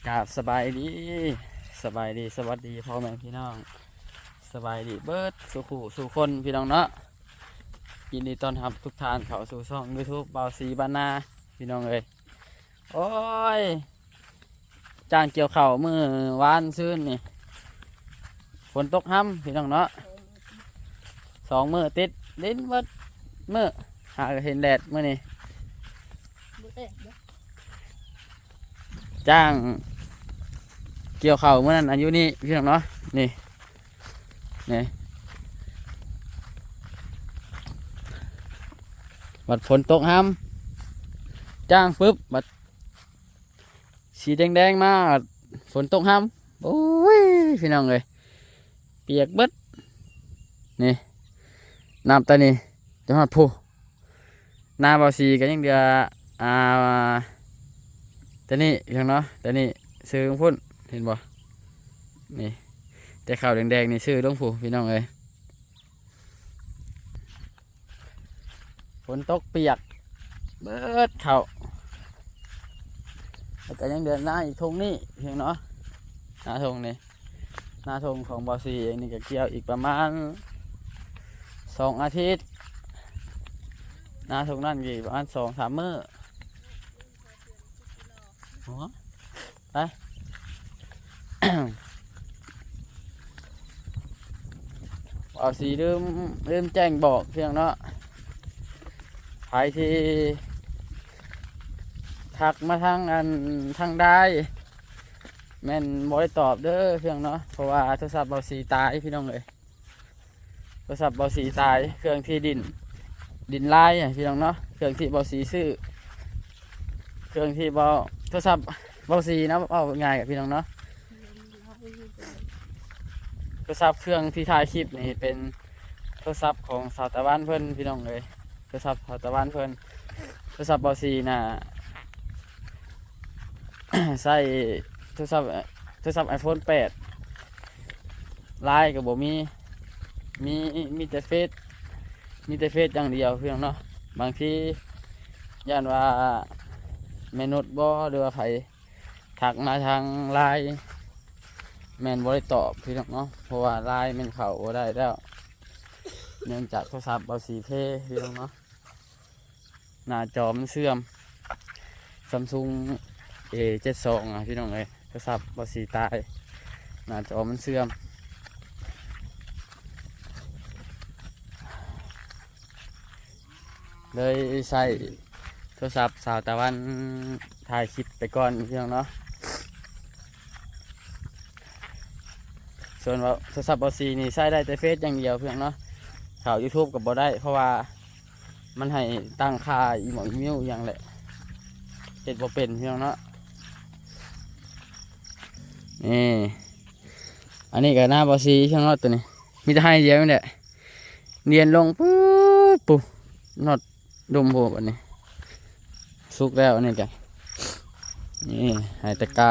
ກາບສະບາຍດີ ສະບາຍດີ ສະຫວັດດີພໍ່ແມ່ພີ່ນ້ອງ ສະບາຍດີເບິດສູ່ຜູ້ສູ່ຄົນພີ່ນ້ອງເນາະ. ຍິນດີຕ້ອນຮັບທຸກທ່ານເຂົ້າສູ່ຊ່ອງ YouTube ບ່າວສີບ້ານນາ ພີ່ນ້ອງເອີຍ. ໂອ້ຍ ຈ້າງກ່ຽວເຂົ້າມື້ວານຊືນນີ້ ຝົນຕົກຮຳພີ່ນ້ອງເນາະ ສອງມື້ຕິດ ດິນເບິດມື້ ຫາກະເຫັນແດດມື້ນີ້. ບໍ່ແຕກບໍ່ ຈ້າງກ່ຽວເຂົ້າມື້ນັ້ນ ອັນຢູ່ນີ້ພີ່ນ້ອງເນາະ ນີ້ ນີ້ ບັດຝົນຕົກຮຳ ຈ້າງປຶບ ບັດສີແດງໆມາ ບັດຝົນຕົກຮຳ ໂອ້ຍ ພີ່ນ້ອງເອີຍ ປຽກເບິດ. ນີ້ ນັບແຕ່ນີ້ ຈະຮອດພຸ້ນ ນາບ່າວສີກະຍັງເຫຼືອ ອ່າ ແຕ່ນີ້ພຽງເນາະ ແຕ່ນີ້ຊື່ລົງພຸ້ນ ເຫັນບໍ່ ນີ້ ແຕ່ເຂົ້າແດງໆນີ້ຊື່ລົງພຸ້ນ ພີ່ນ້ອງເອີຍ. ຝົນຕົກປຽກເບິດເຂົ້າ ແລ້ວກະຍັງເດືອນນາອີກທົ່ງນີ້ພຽງເນາະ ນາທົ່ງນີ້ ນາທົ່ງຂອງບ່າວສີເອງນີ້ກະກ່ຽວອີກປະມານສອງອາທິດ ນາທົ່ງນັ້ນອີກປະມານສອງສາມມື້. ໂອ້ ໄປ ເອົາ ຊິລືມ ລືມແຈ້ງບອກພຽງເນາະ ໃຜທີ່ທັກມາທາງອັນ ທາງໄລນ໌ ແມ່ນບໍ່ໄດ້ຕອບເດີພຽງເນາະ ເພາະວ່າໂທລະສັບບ່າວສີຕາຍ ພີ່ນ້ອງເອີຍ. ໂທລະສັບບ່າວສີຕາຍ ເຄື່ອງທີ່ດິນ ດິນລາຍ ພີ່ນ້ອງເນາະ ເຄື່ອງທີ່ບ່າວສີຊື້ ເຄື່ອງທີ່ບ່າວ ໂທລະສັບບ່າວສີນະ ເວົ້າງ່າຍກັບພີ່ນ້ອງເນາະ. ໂທລະສັບເຄື່ອງທີ່ຖ່າຍຄລິບນີ້ເປັນໂທລະສັບຂອງສາວຕາວັນເພິ່ນ ພີ່ນ້ອງເອີຍ ໂທລະສັບສາວຕາວັນເພິ່ນ. ໂທລະສັບບ່າວສີນະ ໃຊ້ໂທລະສັບ ໂທລະສັບໄອໂຟນແປດ ລາຍນ໌ກະບໍ່ມີ ມີ ມີແຕ່ເຟສ ມີແຕ່ເຟສຢ່າງດຽວ ພີ່ນ້ອງເນາະ. ບາງທີຢ້ານວ່າແມ່ນຸດບໍ ຫຼືວ່າໃຜທັກມາທາງລາຍນ໌ ແມ່ນບໍ່ໄດ້ຕອບ ພີ່ນ້ອງເນາະ ເພາະວ່າລາຍນ໌ແມ່ນເຂົ້າບໍ່ໄດ້ແລ້ວ ເນື່ອງຈາກໂທລະສັບບ່າວສີເພ ພີ່ນ້ອງເນາະ. ໜ້າຈໍມັນເສື່ອມ ຊຳຊຸງເອເຈັດສອງ ອະ ພີ່ນ້ອງເອີຍ ໂທລະສັບບ່າວສີຕາຍ ໜ້າຈໍມັນເສື່ອມ ເລີຍໃຊ້ໂທລະສັບສາວຕາວັນຖ່າຍຄລິບໄປກ່ອນ ພີ່ນ້ອງເນາະ. ສ່ວນວ່າໂທລະສັບບ່າວສີນີ້ໃຊ້ໄດ້ແຕ່ເຟສຢ່າງດຽວ ພີ່ນ້ອງເນາະ ເຂົ້າຢູທູບກະບໍ່ໄດ້ ເພາະວ່າ ມັນໃຫ້ຕັ້ງຄ່າອີ່ໝໍອີ່ມິ້ວອີ່ຫຍັງແຫຼະ ເຮັດບໍ່ເປັນ ພີ່ນ້ອງເນາະ. ນີ້ ອັນນີ້ກະນາບ່າວສີ ພີ່ນ້ອງເນາະ ໂຕນີ້ ມີແຕ່ໄຮ່ດຽວນີ້ແຫຼະ ລຽນລົງປຸບ ປຸບ ຮອດດົມພຸ້ນ ບັດນີ້ ສຸກແລ້ວ ອັນນີ້ກະ ນີ້ ໄຮ່ຕະກະ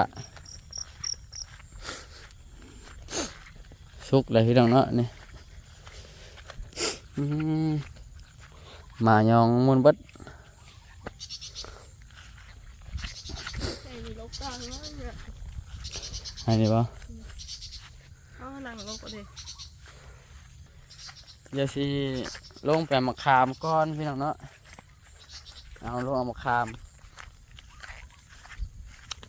ສຸກແລ້ວ ພີ່ນ້ອງເນາະ ນີ້ ອືມ ໝາຍອງໝູນເບິດ ໃຫ້ນີ້ບໍ່? ເອົານັ່ງລົງກະໄດ້ ດຽວຊິລົງໄປເອົາໝາກຂາມກ່ອນ ພີ່ນ້ອງເນາະ. ເອົາ ລົງເອົາໝາກຂາມ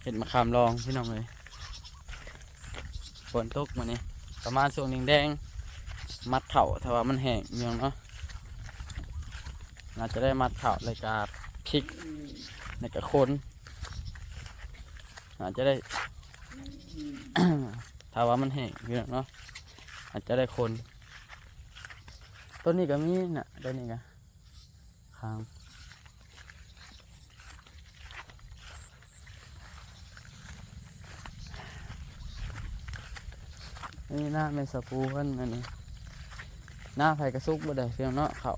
ເຮັດໝາກຂາມລອງ ພີ່ນ້ອງເອີຍ. ຝົນຕົກມື້ນີ້ ປະມານຊ່ວງແດງໆ ມັດເຂົ້າ ຖ້າວ່າມັນແຫ້ງ ພີ່ນ້ອງເນາະ ອາດຈະໄດ້ມັດເຂົ້າ ແລ້ວກະພິກ ແລ້ວກະຄົນ ອາດຈະໄດ້ ຖ້າວ່າມັນແຫ້ງ ພີ່ນ້ອງເນາະ ອາດຈະໄດ້ຄົນ. ຕົ້ນນີ້ກະມີນະ ຕົ້ນນີ້ກະ ຂ້າງ ນີ້ນາແມ່ສາວພູເພິ່ນ ອັນນີ້ນາໃຜກະສຸກເບິດເດ້ ພີ່ນ້ອງເນາະ ເຂົ້າ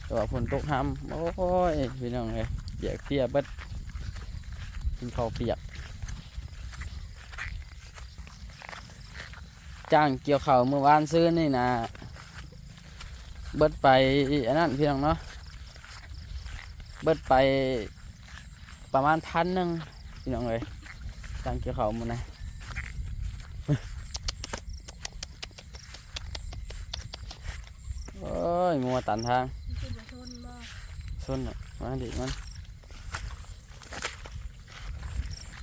ແຕ່ວ່າຝົນຕົກຮຳ ໂອ້ຍ ພີ່ນ້ອງເອີຍ ປຽກເປຍເບິດ ກິນເຂົ້າປຽກ. ຈ້າງກ່ຽວເຂົ້າມື້ວານຊືນນີ້ນະ ເບິດໄປອັນນັ້ນ ພີ່ນ້ອງເນາະ ເບິດໄປປະມານພັນໜຶ່ງ ພີ່ນ້ອງເອີຍ. ຈ້າງກ່ຽວເຂົ້າມື້ນະ. ໂອ້ຍ ງົວຕັນທາງ. ມັນຊິບໍ່ຊົນບໍ່? ຊົນແຫຼະ ມາດີດມັນ.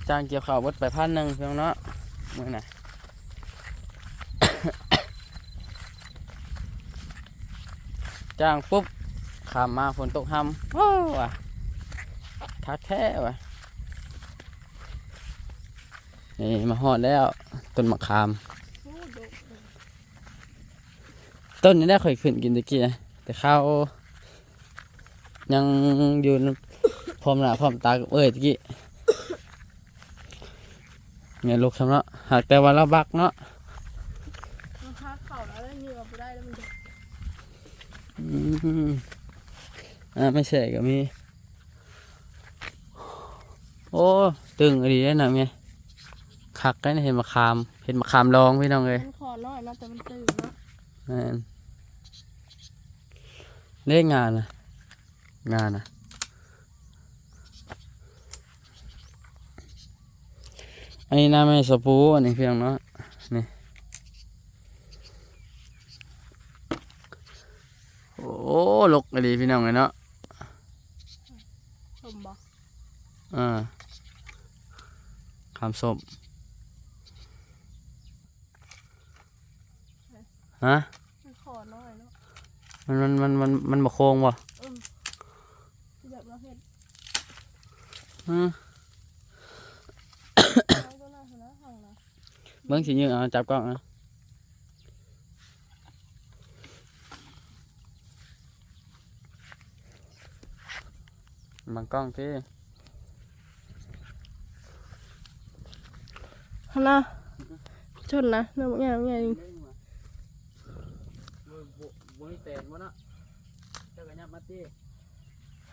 ຈ້າງກ່ຽວເຂົ້າເບິດໄປພັນໜຶ່ງ ພີ່ນ້ອງເນາະ ມື້ນະ. ຈ້າງປຸບ ຂ້າມມາຝົນຕົກຮຳ. ໂອ້ ວ່າ ຄັກແທ້ວ່າ. ນີ້ມາຮອດແລ້ວ ຕົ້ນໝາກຂາມ. ໂອ້ ດົກເລີຍ. ຕົ້ນນີ້ແຫຼະຂ້ອຍຂຶ້ນກິນຕະກີ້ ແຕ່ຄາວຍັງຢູ່ພ້ອມໜ້າພ້ອມຕາກັບເອື້ອຍຕະກີ້. ແມ່ນ ລົກຊ້ຳເນາະ ຫາກແຕ່ວ່າລາວບັກເນາະ. ມັນພາເຂົ້າແລ້ວ ເຫຍື່ອບໍ່ໄດ້ແລ້ວມັນ. ອືມ ອ່າ ໄມ້ແສກກໍມີ. ໂອ້ ຕຶງອີ່ຫຼີເດ້ນະແມ່. ຄັກເດ້ ເຫັດໝາກຂາມ ເຫັດໝາກຂາມດອງ ພີ່ນ້ອງເອີຍ. ມັນຂໍນ້ອຍເນາະ ແຕ່ມັນຕຶງເນາະ. ແມ່ນ ເດ້ ງານະ ງານະ. ອັນນີ້ນະແມ່ສະປູ ອັນນີ້ ພີ່ນ້ອງເນາະ ນີ້. ໂອ້ ລົກອີ່ຫຼີ ພີ່ນ້ອງເອີຍເນາະ. ສົ້ມບໍ່? ເອີ ຄຳສົ້ມ. ຮະ? ມັນຂໍນ້ອຍເນາະ. ມັນ ມັນ ມັນ ມັນ ມັນບໍ່ໂຄ້ງບໍ່? ເອີ ແບບລາວເຮັດ. ຮະ? ເອົາໂຕນັ້ນພຸ້ນນະ ເອົານະ. ເບິ່ງຊິຍືດເອົາ ຈັບກ້ອງເອົາ. ບັງກ້ອງຕິ ຫັ້ນນະ ຊົນນະ ເນາະ ບັກໃຫຍ່ ບັກໃຫຍ່. ບໍ່ ບໍ່ ບໍ່ມີແປນບໍ່ເນາະ ເຈົ້າກໍຫຍັບມາຕິ.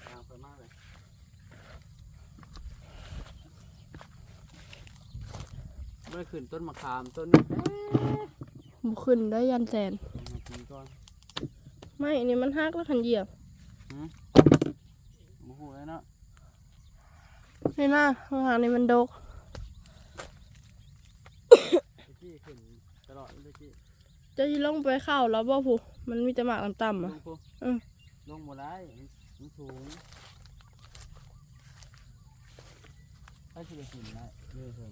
ຕາມຂ້ອຍມາເລີຍ. ບໍ່ໄດ້ຂຶ້ນຕົ້ນມະຂາມຕົ້ນນີ້. ບໍ່ຂຶ້ນໄດ້ ຢ້ານແຕນ. ເອົາມາກິນກ່ອນ. ໄມ້ນີ້ມັນຫັກແລ້ວຄັນຢຽບ. ຫື? ບໍ່ຮູ້ເລີຍເນາະ. ນີ້ນະ ຂ້າງຫຼັງນີ້ມັນດົກ. ຕະກີ້ຂຶ້ນຕະຫຼອດ ຕະກີ້. ເຈົ້າຊິລົງໄປເຂົ້າລາວບໍ່? ຜູ້ ມັນມີແຕ່ໝາກຕ່ຳໆ ອະ. ລົງຜູ້? ເອີ ລົງບໍ່ໄດ້ ມັນ ມັນສູງ. ໃຜຊິໄປຂຶ້ນໄດ້ ເດີເຖິງ.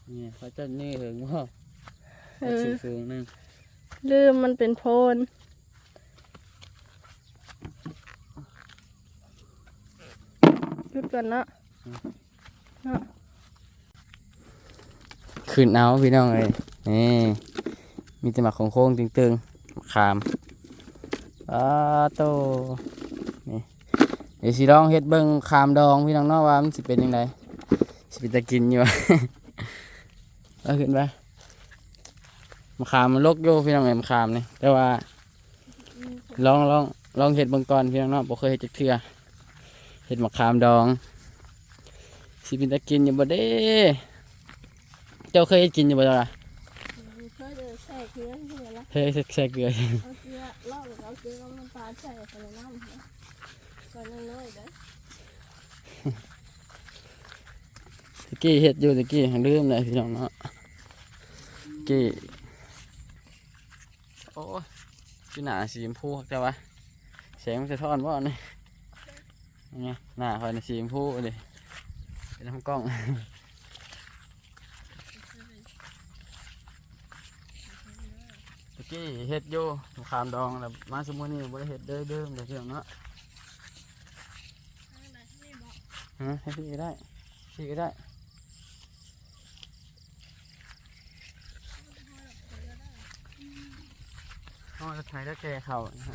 ນີ້ ເຂົາເຈົ້ານີ້ເຖິງບໍ່? ເອີ ສູງໆ ໜຶ່ງ. ລືມ ມັນເປັນໂພນ. ຢຸດກ່ອນເນາະ. ອືມ ເນາະ ຂຶ້ນເອົາພີ່ນ້ອງເອີຍ. ນີ້ ມີແຕ່ໝາກໂຄ້ງໆ ຕຶງໆ ໝາກຂາມ. ອາໂຕ ນີ້ ດຽວຊິລອງເຮັດເບິ່ງຂາມດອງພີ່ນ້ອງເນາະ ວ່າມັນຊິເປັນຈັ່ງໃດ ຊິເປັນຕາກິນຢູ່ບໍ່. ເອົາຂຶ້ນໄປ. ໝາກຂາມມັນລົກຢູ່ພີ່ນ້ອງເອີຍ ໝາກຂາມນີ້ ແຕ່ວ່າ ລອງ ລອງ ລອງເຮັດເບິ່ງກ່ອນພີ່ນ້ອງເນາະ ບໍ່ເຄີຍເຮັດຈັກເທື່ອ. ເຮັດໝາກຂາມດອງ ຊິເປັນຕາກິນຢູ່ບໍ່ເດ້? ເຈົ້າເຄີຍເຮັດກິນຢູ່ບໍ່ເຈົ້າລະ? ເຄີຍເດີ ແຊ່ເກືອ ເຮັດແນວລະ ເຄີຍແຊ່ເກືອ ເອົາເກືອ ລອກແລ້ວກໍເອົາເກືອກັບນ້ຳຕານໃສ່ ໃສ່ໃນນ້ຳ ໃສ່ນ້ອຍໆເດີ. ຕະກີ້ເຮັດຢູ່ ຕະກີ້ ລືມແລ້ວພີ່ນ້ອງເນາະ. ຕະກີ້ ໂອ້ຍ ຢູ່ໜ້າສີຊົມພູຄັກແທ້ວະ ແສງມັນສະທ້ອນບໍ່ນີ້? ນີ້ ໜ້າຂ້ອຍນີ້ສີຊົມພູເດ້ ເປັນນຳກ້ອງ. ຕະກີ້ເຮັດຢູ່ ມະຂາມດອງ ແລ້ວມາຊຸມມື້ນີ້ບໍ່ໄດ້ເຮັດເດີ ເດີມເດີພີ່ນ້ອງເນາະ. ຮະ ໃຫ້ພີ່ກໍໄດ້ ພີ່ກໍໄດ້. ເຮົາຈະໄຖແລ້ວແກ່ເຂົ້ານະ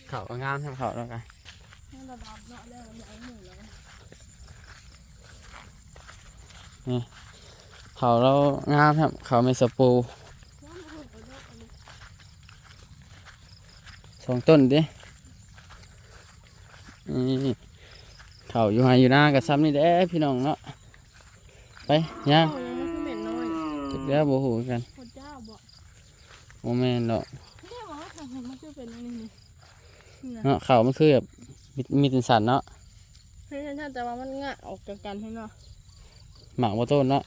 ເຂົ້າກໍງາມແທ້ ເຂົ້າແລ້ວກໍ ນີ້ ເຂົ້າລາວງາມແທ້ ເຂົ້າແມ່ສະປູ ສອງຕົ້ນເດ້. ນີ້ ເຂົ້າຢູ່ໄຮ່ຢູ່ນາກໍຊ່ຳນີ້ແຫຼະພີ່ນ້ອງເນາະ. ໄປ ຍ່າງ ເຂົ້າຍັງບໍ່ຄືເໝັນນ້ອຍ ຈັກແລ້ວ ບໍ່ຮູ້ຄືກັນ ເຂົາເຈົ້າບໍ່? ບໍ່ແມ່ນດອກ. ນີ້ຫວາ? ທາງໃດມັນຄືເປັນອັນນີ້ນີ້? ນີ້ນະ ເນາະ ເຂົ້າມັນຄືແບບມີ ມີຕີນສັ້ນເນາະ. ເຮັດຈັ່ງຊັ້ນ ແຕ່ວ່າມັນງະອອກຈາກກັນເຫັນບໍ່? ໝາກບໍ່ໂຕນເນາະ.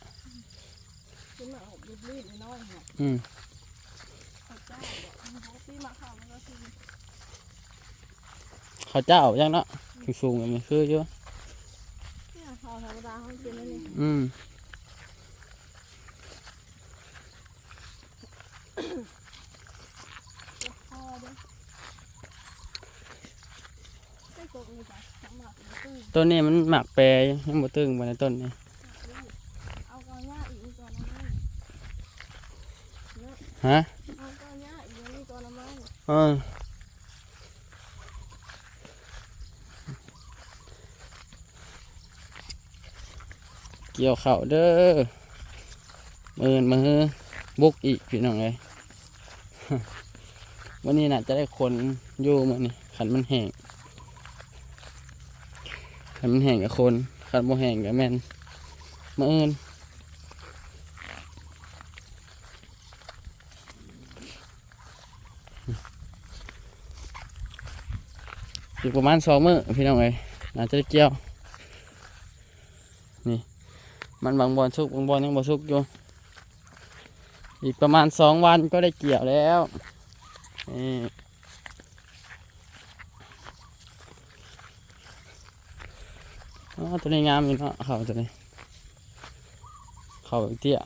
ຄືໝາກອອກລີບໆນ້ອຍໆເນາະ. ອືມ ເຂົ້າເຈົ້າ ປົກກະຕິໝາກເຂົ້າມັນກໍຄື ເຂົ້າເຈົ້າຈັ່ງເນາະ ສູງໆແບບນີ້ຄືຢູ່. ນີ້ເຂົ້າທຳມະດາເຮົາກິນອັນນີ້. ອືມ. ຕົ້ນນີ້ມັນໝາກແປຢູ່ ຍັງບໍ່ຕຶງປານໃດຕົ້ນນີ້. ເອົາກໍຫຍ້າອີກ ມີຕອນນຳໄມ້. ຮະ? ເອົາກໍຫຍ້າອີກ ມີຕອນນຳໄມ້. ເອີ. ກ່ຽວເຂົ້າເດີ ມື້ອື່ນມາຮືບຸກອີກພີ່ນ້ອງເອີຍ. ມື້ນີ້ໜ້າຈະໄດ້ຂົນຢູ່ມື້ນີ້ ຄັນມັນແຫ້ງ ຄັນມັນແຫ້ງກໍຂົນ ຄັນບໍ່ແຫ້ງກໍແມ່ນມື້ອື່ນ. ອີກປະມານສອງມື້ພີ່ນ້ອງເອີຍ ໜ້າຈະໄດ້ກ່ຽວ. ນີ້ ມັນບາງບ່ອນສຸກ ບາງບ່ອນຍັງບໍ່ສຸກຢູ່. ອີກປະມານສອງວັນກໍໄດ້ກ່ຽວແລ້ວ. ນີ້ ອໍ ຕົວນີ້ງາມຢູ່ເນາະ ເຂົ້າຕົວນີ້ ເຂົ້າເຕັ້ຍ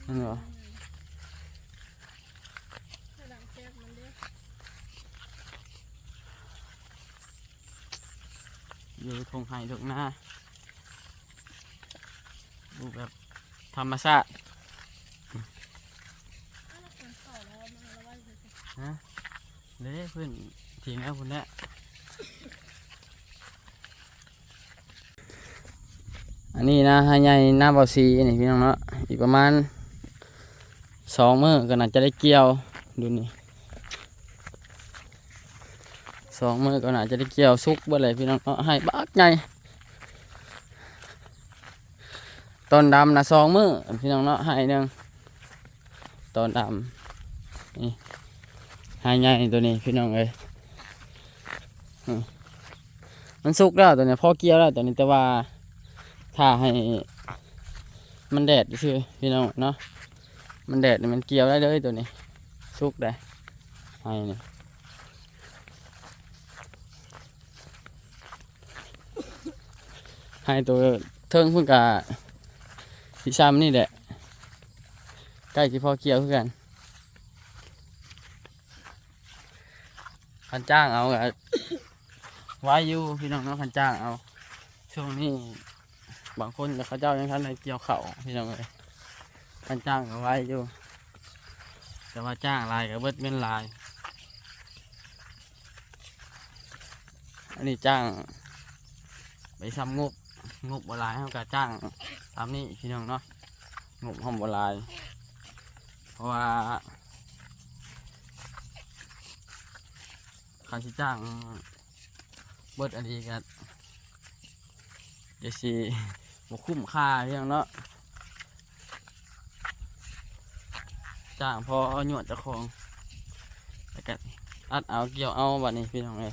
ແມ່ນບໍ່? ຢູ່ທົ່ງໄຮ່ທົ່ງນາ ຢູ່ແບບທຳມະຊາດ. ຮະ? ເດ້ ພື້ນທີ່ແນວພຸ້ນແຫຼະ. ອັນນີ້ນາໄຮ່ໃຫຍ່ນາບ່າວສີນີ້ພີ່ນ້ອງເນາະ. ອີກປະມານສອງມື້ກໍໜ້າຈະໄດ້ກ່ຽວ ດຸ່ນນີ້ ສອງມື້ກໍໜ້າຈະໄດ້ກ່ຽວ ສຸກເບິດແຫຼະພີ່ນ້ອງເນາະ. ໄຮ່ບັກໃຫຍ່ ຕອນດຳນະສອງມື້ພີ່ນ້ອງເນາະ ໄຮ່ໜຶ່ງ ຕອນດຳ. ນີ້ ໄຮ່ໃຫຍ່ຕົວນີ້ພີ່ນ້ອງເອີຍ ອືມ ມັນສຸກແລ້ວຕົວນີ້ ພໍກ່ຽວແລ້ວຕົວນີ້ ແຕ່ວ່າຖ້າໃຫ້ມັນແດດຊື່ໆ ພີ່ນ້ອງເນາະ. ມັນແດດນີ້ມັນກ່ຽວໄດ້ເລີຍຕົວນີ້ ສຸກໄດ໋ ໄຮ່ນີ້. ໄຮ່ໂຕເທິງພຸ້ນກະຊິຊ່ຳນີ້ແຫຼະ ໃກ້ຊິພໍກ່ຽວຄືກັນ. ຄັນຈ້າງເອົາກະໄວຢູ່ພີ່ນ້ອງເນາະ ຄັນຈ້າງເອົາ. ຊ່ວງນີ້ບາງຄົນເຂົາເຈົ້າຍັງທັນໄດ້ກ່ຽວເຂົ້າພີ່ນ້ອງເອີຍ. ຄັນຈ້າງກໍໄວຢູ່ ແຕ່ວ່າຈ້າງຫຼາຍກໍເບິດເງິນຫຼາຍ. ອັນນີ້ຈ້າງໄປຊ່ຳງົບ ງົບບໍ່ຫຼາຍ ເຮົາກໍຈ້າງຊ່ຳນີ້ພີ່ນ້ອງເນາະ. ງົບເຮົາບໍ່ຫຼາຍ ເພາະວ່າຄັນຊິຈ້າງເບິດອັນນີ້ກໍ ຈະຊິບໍ່ຄຸ້ມຄ່າຫຍັງເນາະ. ຈ້າງພໍເອົາຍວດເຈົ້າຂອງ ແລ້ວກໍອັດເອົາກ່ຽວເອົາບັດນີ້ພີ່ນ້ອງເອີຍ.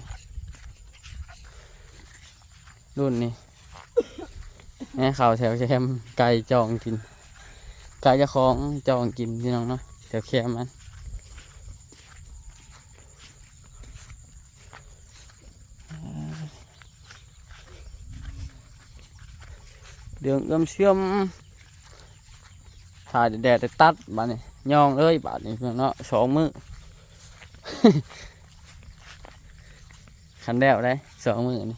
ລຸ້ນນີ້ ແມ່ເຂົ້າແຖວແຄມ ໄກ່ຈ່ອງກິນ ໄກ່ເຈົ້າຂອງຈ່ອງກິນພີ່ນ້ອງເນາະ ແຖວແຄມມັນ. ເຫຼືອງເອື້ອມເຊື່ອມ ຖ້າແດດໄດ້ຕັດບາດນີ້ ຍ່ອງເລີຍບາດນີ້ເນາະ ສອງມື້ ຄັນແລ້ວໄດ໋ ສອງມື້ນີ້.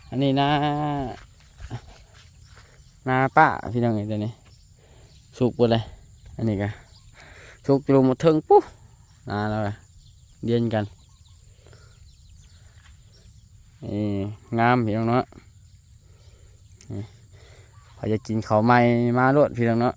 ອັນນີ້ນາ ນາປ້າພີ່ນ້ອງເອີຍ ຕົວນີ້ ສຸກເບິດເລີຍ. ອັນນີ້ກະສຸກຢູ່ລົງມາເທິງພຸ້ນ ນາລາວກະລຽນກັນ. ເອີ ງາມພີ່ນ້ອງເນາະ. ນີ້ ໃຜຢາກກິນເຂົ້າໃໝ່ມາໂລດພີ່ນ້ອງເນາະ.